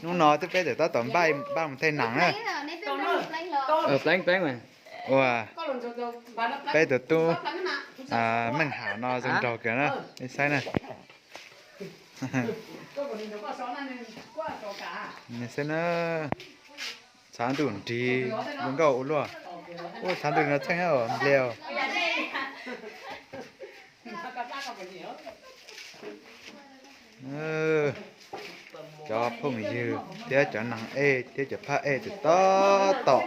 Hnub no twb peb tawm tab tom npaj mus thaij nam na. Pleev pleev mas. Ua, peb tus tub Meej Ham no zoo nraug kawg na, nej saib na. Saib na, tshav ntuj nrig zoo nkauj ua luaj. Ua tshav ntuj no txheej nplia. Cov phooj ywg thiab cov neeg ej thiab cov phaj ej tab tom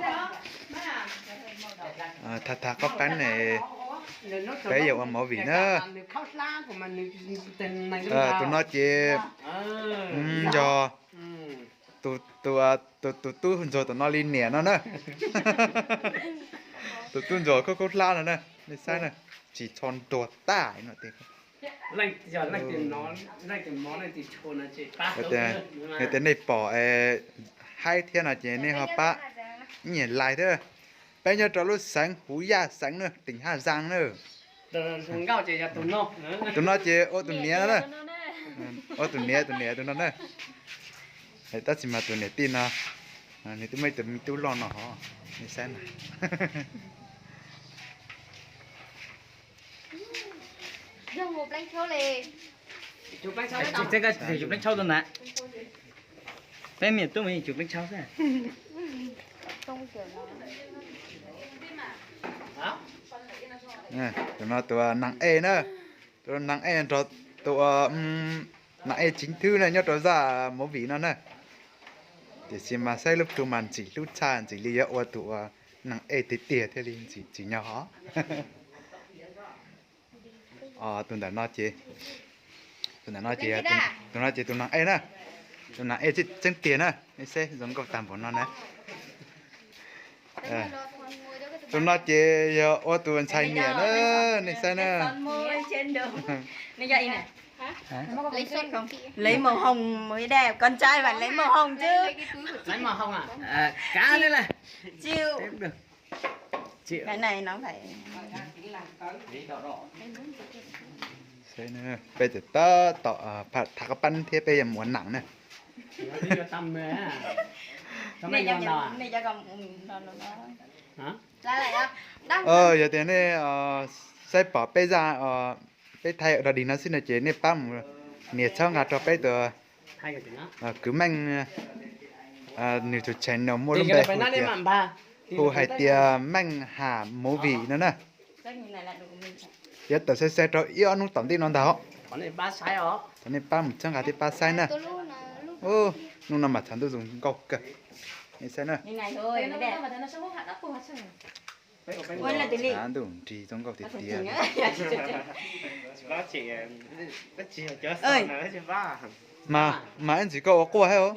tham tham qab peeb ne, peb yuav ua movie na. Tus no ces yog tus tub ntsuag tom no li niam no na. Tus tub ntsuag khaub khaub hlab no na, nej saib na, tsis txho ntuag tag no. Yog tias nej pom haib thiab no ces nej ho pab ib nyuag like thiab. Peb nyob rau lub xeev Huv Yaj xeev na, tỉnh Hà Giang na. Tus no ces ua tus niam no na. Ua tus niam, tus niam tus no na. Tab sis mas tus niam tij no nws twb muaj ib tug me tub loj no hov, nej saib na. Peb me tub mas yus tsum pleev tshau xwb. Tus no tus neeg ej na, tus neeg ej nrog tus neeg ej chính thức na nyob rau zaj movie no na. Tiam sis mas saib lub plhu mas ntxim hlub tshaj, ntxim li yuav ua tus neeg ej tiag tiag thiaj li ntxim nyog hov. Tus ntawm no ces, tus ntawm no ces, tus no ces tus neeg ej na, tus neeg ej tseeb tiag na, nej saib zoo nkauj tag npaum no na. Tus no ces yog ua tus ntxhais niam na, nej saib na. Lấy màu hồng mới đẹp, con trai phải lấy màu hồng chứ. Chịu. Cái này nó phải Peb tab tom tham qab peeb thiab peb yuav mus ua nam na. Yog tias nej saib pom peb zaj, peb thaij dog dig no xwb no ces nej pab mus nias txhawb nqa rau peb tus kwv Meej, nws tus channel muaj lub npe hu tias, hu hais tias Meej Ham Movie no na. Yuav tawm xaiv xaiv rau ib ob hnub tom ntej no ntag. Thov nej pab mus txhawb nqa thiab pab saib na. Hnub no mas tshav ntuj zoo nkauj kawg. Nej saib na. Tshav ntuj nrig zoo nkauj tiag tiag. Mas, mas ib ntsis koj ua quaj thiab os.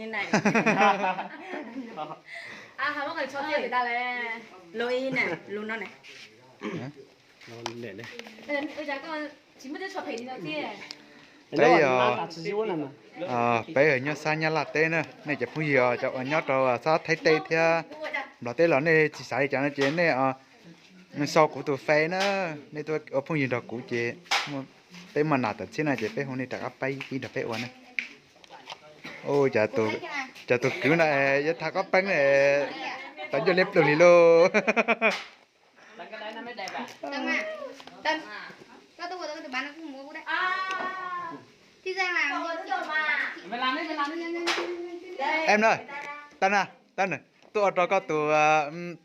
Peb yog, peb yog nyob sab Nyab Laj teb na, nej cov phooj ywg cov uas nyob rau sab Thaib teb thiab Nplog teb los nej tsis xav li cas no ces nej sau kuv tus Face na, nej tuaj ua phooj ywg nrog kuv ces peb muaj nam tom txhiab no ces peb hu nej rov qab pab ib nrog peb ua na. Cas tus kwv no yuav tham qab peeb, tau ncauj liab ploog li lauj. Em na, tau na, tau na, tuaj ua rau koj tus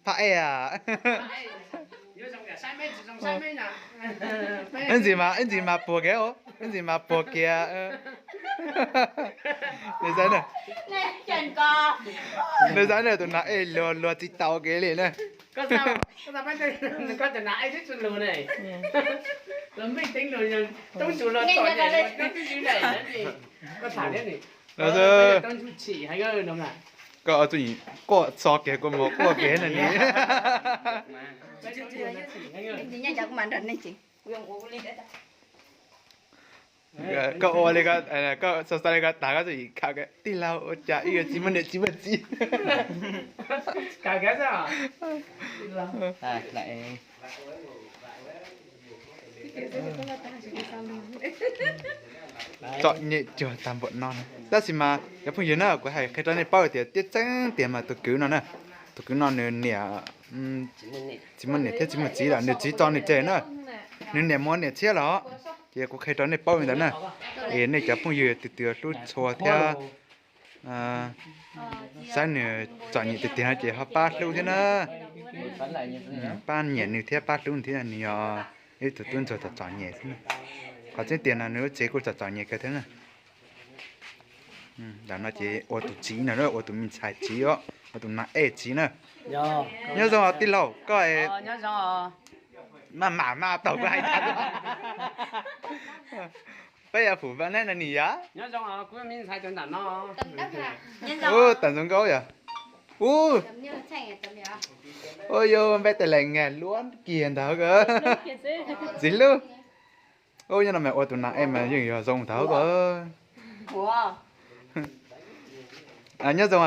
phab ej. Ib ntsis mas, ib ntsis mas puag kiag, ib ntsis mas puag kiag. Nws xav na, tus nas ej luag luag tsis tau kev li na. Koj txhob quaj, txhob kev kua muag quaj kev na ni. Koj ua li, koj xav xav li koj tas koj txawm kham tiag, tij laug ua cas wb yuav tsis muaj niam tsis muaj txiv. Txom nyem cuag tag npaum no na. Tab sis mas cov phooj ywg na, kuv hais qhia rau nej paub tias tib txeeb tiag mas tus kwv no na, tus kwv no nws niam tsis muaj niam thiab tsis muaj txiv lawm, nws txiv tso nws tseg na. Nws niam mus niam tshiab lawm, ces kuv qhia rau nej paub li ntawd na. Es nej cov phooj ywg twg twg hlub txhua thiab saib nws txom nyem tiag tiag no ces ho pab hlub thiab na. Pab nyiam nws thiab pab hlub nws thiab, nws yog ib tug tub ntsuag txom txom nyem xwb na. Qhov tseeb tiag no nws lub tsev kuj txom txom nyem kawg thiab na. Ntawm no ces ua tus txiv no, ua tus me ntxhais txiv os, ua tus nas ej txiv na. Nyob zoo tij laug, koj maj mam mas tau koj hais tas. Peb yuav pum vaj neb no nws yog. Ub, tam ntxoov nkauj yog. Ub, ua yus npe tes lem ngas luab kiag ntawd. Txiv hlub. Ub, nyob no mas ua tus nas ej mas yeej yog zoo ntawd. Nyob zoo,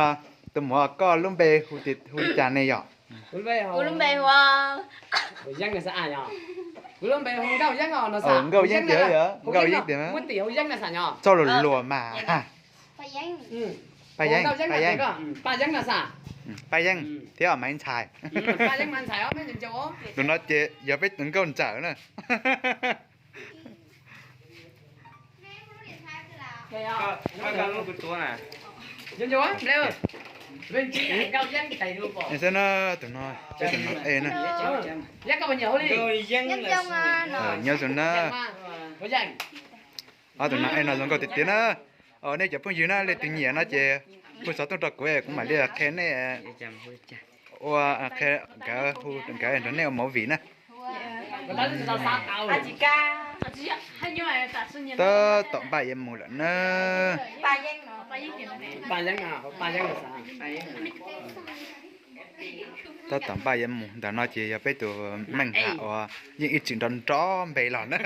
tus muam koj lub npe hu li cas ne yom? Kuv lub npe hu Yeeb. Kuv lub npe hu Nkauj Yeeb os no. Nkauj Yeeb tiag, Nkauj Yeeb tiag. Txhob luag luag mas. Paj Yeeb, Paj Yeeb. Paj Yeeb no xav. Paj Yeeb thiab mas ntxhais. Tus no ces yog peb tus nkauj ntsawm na. Xwb na, tus no, tus no ej na. Nyob zoo na. Ob tug no ej no zoo nkauj tiag tiag na. Nej cov phooj ywg na, leej twg nyiam no ces hu xov tooj rau kuv, kuv mam li qhia nej ua, nkawd hu nkawd nrog nej ua movie na. Tab tom npaj yuav mus lawm na. Tab tom npaj yuav mus, ntawm no ces yog peb tus meej ham uas yeej ib txwm nrov nrov npe los na.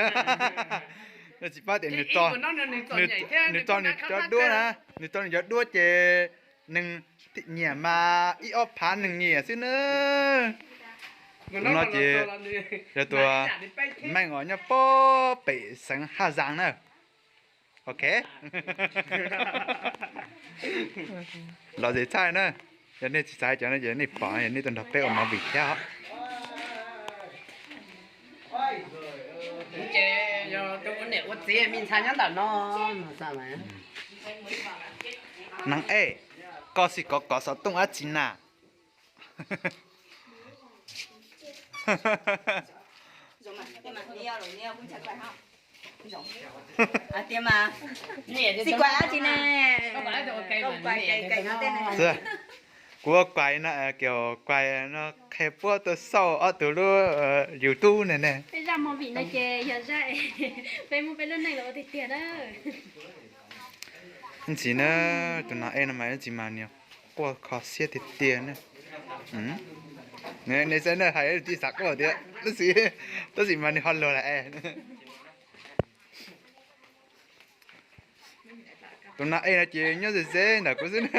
Nws tsis paub tias nws tso nws cov duab na, nws tso nws cov duab ces neeg nyiam mas ib ob phav neeg nyiam xwb na. Tus no ces yog tus meej uas nyob pob pem xeev Haj Zaas na. Ok. Lom zem txhaj na. Yog nej tsis xav cov no ces nej pom, yog nej tuaj nrog peb ua movie thiab os. Ces yog tus ua niam ua txiv me ntxhais nyob ntawm no. Nas ej, koj xij kov kov xov tooj dab tsi na? Kuv ua kuais no, kuv ua kuais no qhia puab tuaj xauj ob tug lub YouTube ne ne. Ntxim na, tus nas ej no mas ntxim mas nws quaj kho siab tiag tiag na. Nej saib na, hais tij xav quaj tiag, tab sis mas nws ho luag lawm es. Tus nas ej no ces nyob ze ze ntawm kuv xwb na.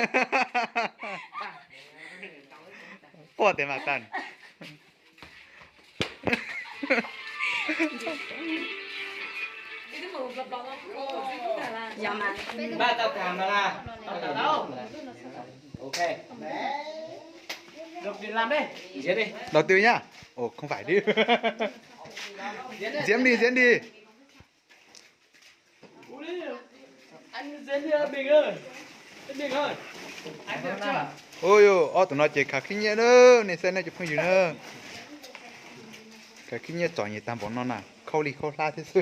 Quaj tiag mas tas. Đầu tư nhá. Ồ, không phải đi. Diễm đi, Diễm đi. Ui, ob tug no ces khav khib nyiab na, nej saib nej cov phooj ywg na. Khav khib nyiab txom nyem tag npaum no na, khaub li khaub hlab thiab xwb.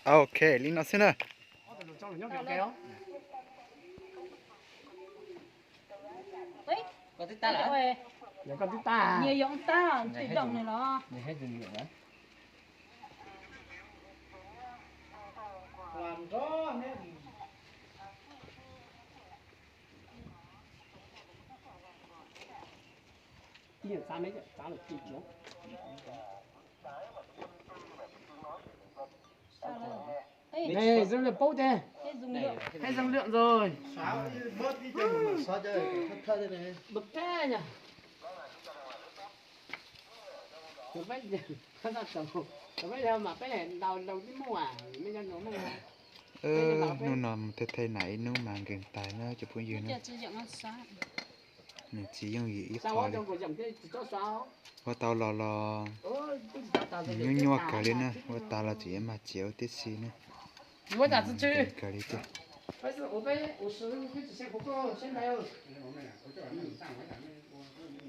Ok, li no xwb na. Ê, Dung Lượng paub thế. Thấy Dung Lượng rồi. Bật thế nhỉ? Tụi peb, tụi peb giờ mà peb đầu đầu cái mua à, mấy cái đồ mua à. Hnub no mus thej thej nam ib hnub mas nkees tas na cov phooj ywg na. Nws tsis yooj yim ib qho li. Ua tau los los nyuaj nyuaj kawg li na, ua tas los tseem yuav mag tsiav ua tib si na. Kawg li tiag.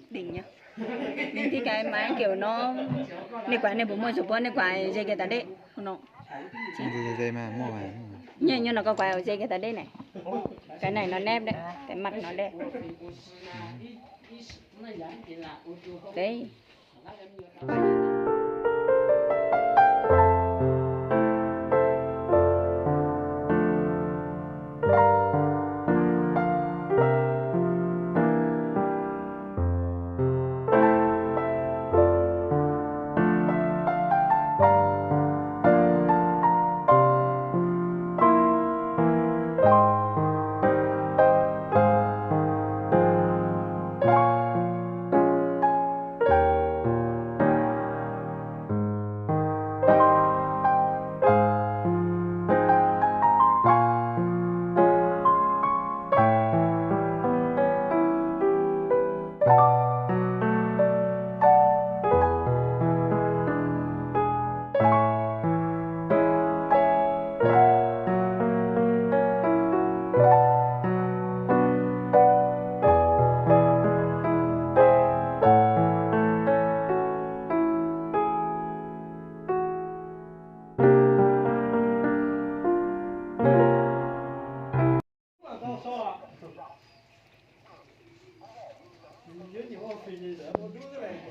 Đỉnh nhỉ. Nên cái cái máy kiểu nó, nên quán này bố mua chụp bố nên quán dây kia tao đấy. Không nó. Dây, dây mà mua mà. Như, như nó có quái ở dây kia tao đấy này. Cái này nó nếp đấy, cái mặt nó đây. Đấy.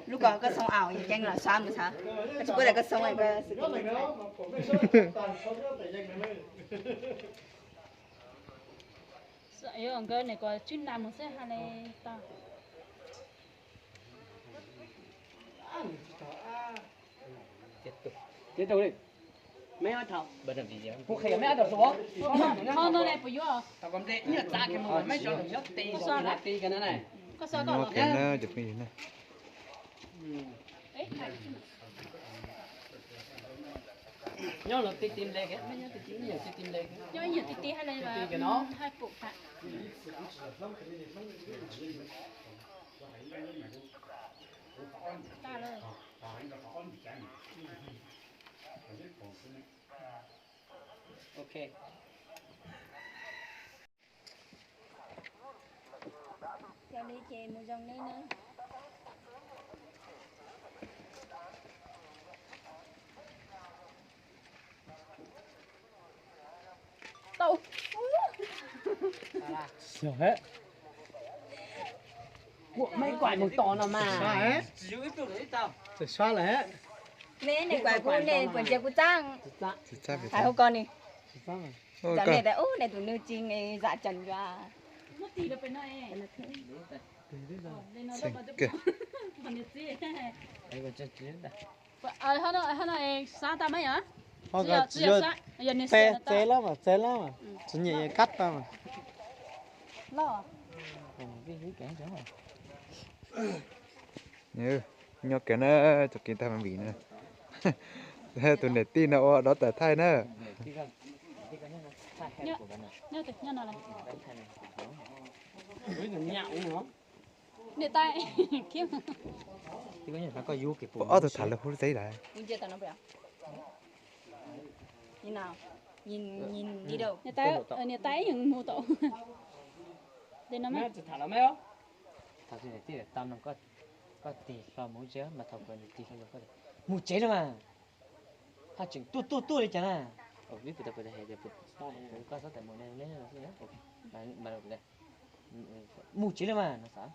Lub ko koj xoo aus yeej los xav mus xav, koj tsis pub tias koj xoo ko xwb. Nkawd nim ko tsib na mus xwb ha le tau. Ces tau li. Meb ob thaum. Kuv qhia meb ob thaum suav. Ho no le puas yuav? Nyob kawg na cov phooj ywg na. Nyob los ti ti nple, nyob ti ti nple, nyob ti ti ha le ti ti no. Ok. Yog li ces mus zoo neb na. Tau. Ua, meb kuam mus tom no mas. Tsis sab lawm. Neb, neb kuam kuv, neb puas ntsia kuv txaj? Hais hauv ko ni. Tam nej tias ub, nej tus nws tsis zam tsees yuav. Xeem kawg. Ho no, ho no sab tau mas yom? Ho ko tsis yog txeb lab mas, txeb lab mas, tsis nyiam kab tau mas. Nyob kawg na, cov kev tag mas vim na. Tus niam tij no ua dov tawm thaij na. Niam tais, ob tug tham lus hu teb lawm. Niam tais, niam tais yeej mus tau. Tham no, koj tig hlo mus tsev mas thaum kawg tig hlo, mus tsev no mas. Ho tseem tuaj tuaj tuaj li cas na? Koj txhob tawm mus ne, mus tsev los mas no xav,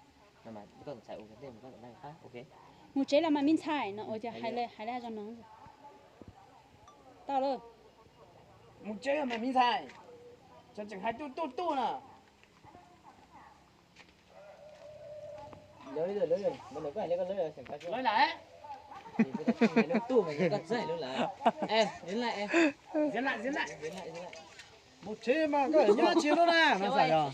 no mas koj txhais ua ntej mus koj txhob qab, ok. Mus tsev los mas me ntxhais no ua cas hais li hais li zoo no. Tau lawm. Mus tsev los mas me ntxhais, tseem hais tuaj tuaj tuaj na. Mus tsev mas koj nyob tsis lub na no xav yog.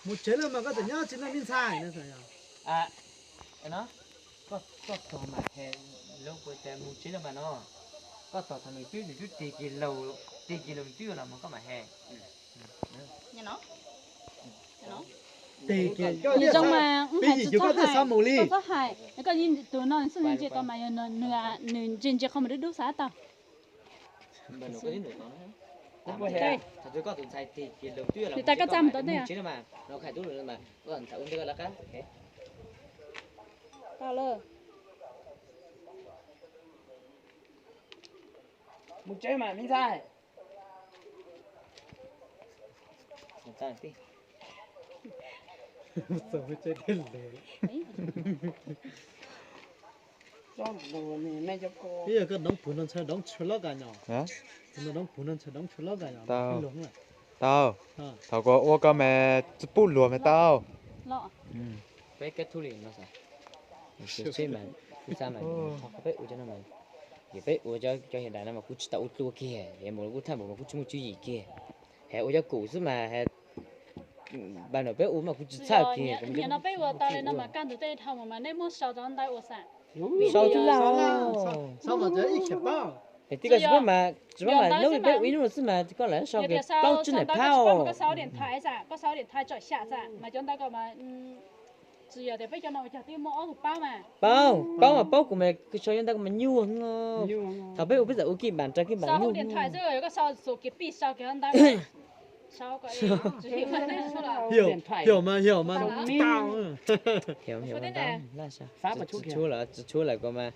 Mus tsev lawm mas koj tseem nyob tsis no me ntxhais no xav yog. Koj tos mas he, lawv puas tias mus tsev lawm mas no. Koj tos thaum nws twb, nws twb tig kiag laus, tig kiag laus nws twb yuav los mas koj mam he. Tig kiag zoo mas pib yim xyov koj twb xav mus li. Koj txhob hais, koj yeej tus no xwb ntsia tau mas yog nws ntsia ntsia qhov mas dub dub xav tau. Nws tas koj txaj mus tau tej. Mus tsev mas me ntxhais. Ib yog koj doov puag no ntshaw doov tshua lob kas nyom. Doov puag no ntshaw doov tshua lob kas nyom. Tau. Thaum kuv ua koj mas tsis pub luag mas tau. Peb kết thúc li no. Peb ua cov no mas, peb ua cov hiện đại no mas kuv tsis tau ua dua kiag, es mus kuv thaj npaum mas kuv tsis muaj tswv yim kiag. Has ua cov kum xwb mas, npaum no peb ua mas kuv tsis txhawj kiag. Nyiam no peb ua tau li no mas kaj ntug tej dhau mus mas nej muab sau rau ntawd ua xwb. Sau tib laj, sau mas tib ko tsis paub mas, tsis paub mas hnub peb ua ib hnub xwb mas koj lam sau plaub tsib nais phab os. Koj sau điện thoại xwb, koj sau điện thoại tsom xyam xwb mas cov ntawd ko mas tsis yog tias peb cov no ua cog twb muaj ob tug paub mas. Paub, paub mas paub kuv mas sau cov ntawd kuv mas nyuaj. Thaum peb ua peb txawm ua kij npam rau kij npam nyuaj. Sau hauv điện thoại xwb, koj sau xuas kiag pij sau kiag ntawd. Yog mas, yog mas, tsis tshuav lawm, tsis tshuav lawm ko mas.